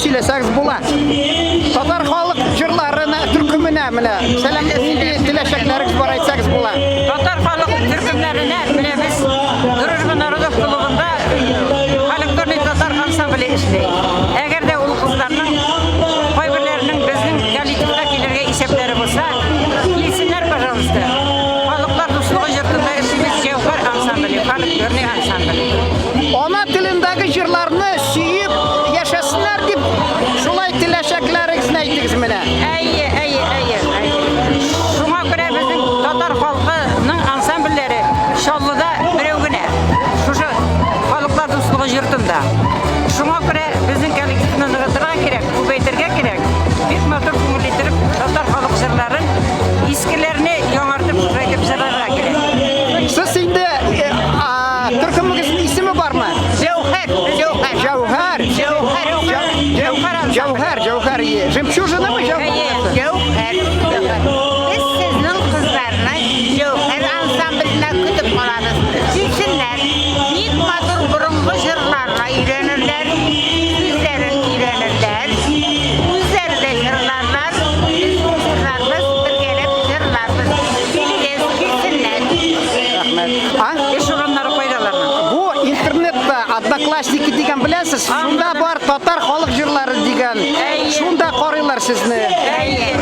сөйләсәгез була. Татар халык җырларына төркеменә менә сәлам нинди теләчәкләрегез бар әйтсәгез була. Татар халык төркемнәренә менә без Дружба народов клубында фольклорный татар ансамбле эшли. Әгәр дә ул кызларның кайберләренең безнең коллективка килергә исәпләре булса, килсеннәр, пожалуйста. Халыклар дуслыгы йортында эшлибез, Җәүһәр ансамбле, фольклорный ансамбль. Ана телендәге җырларны сөеп яшәсеннәр дип шулай теләчәкләрегезне әйтегез менә. Әйе, әйе, әйе, әйе. Шуңа күрә безнең татар халкының ансамбльләре Чаллыда берәү генә. Шушы халыклар дуслыгы йортында. Шуңа күрә безнең коллективны ныгытырга кирәк, күбәйтергә кирәк. Бик матур күңелле иттереп татар халык җырларын, искеләрне яңартып шулай итеп җырларга кирәк. Сез инде э, а, төркемегезнең исеме бармы? Җәүһәр, Җәүһәр. Җәүһәр. Җәүһәр. Җәүһәр ансамбле. Җәүһәр, Җәүһәр. Жемчужинамы Җәүһәр? Җәүһәр. Без сезнең кызларны Җәүһәр ансамбленә көтеп калабыз. Килсеннәр. Бик матур борынгы җырларны өйрәнерләр, сүзләрен өйрәнерләр. Үзләре дә җырларлар. Без җырларбыз, бергәләп җырларбыз. Килегез, килсеннәр. Рәхмәт. А? Эш урыннары кайда аларның? Бу интернетта Одноклассники дигән беләсез, шунда бар татар халык җырлары дигән. Әйе. Шунда карыйлар сезне. Әйе.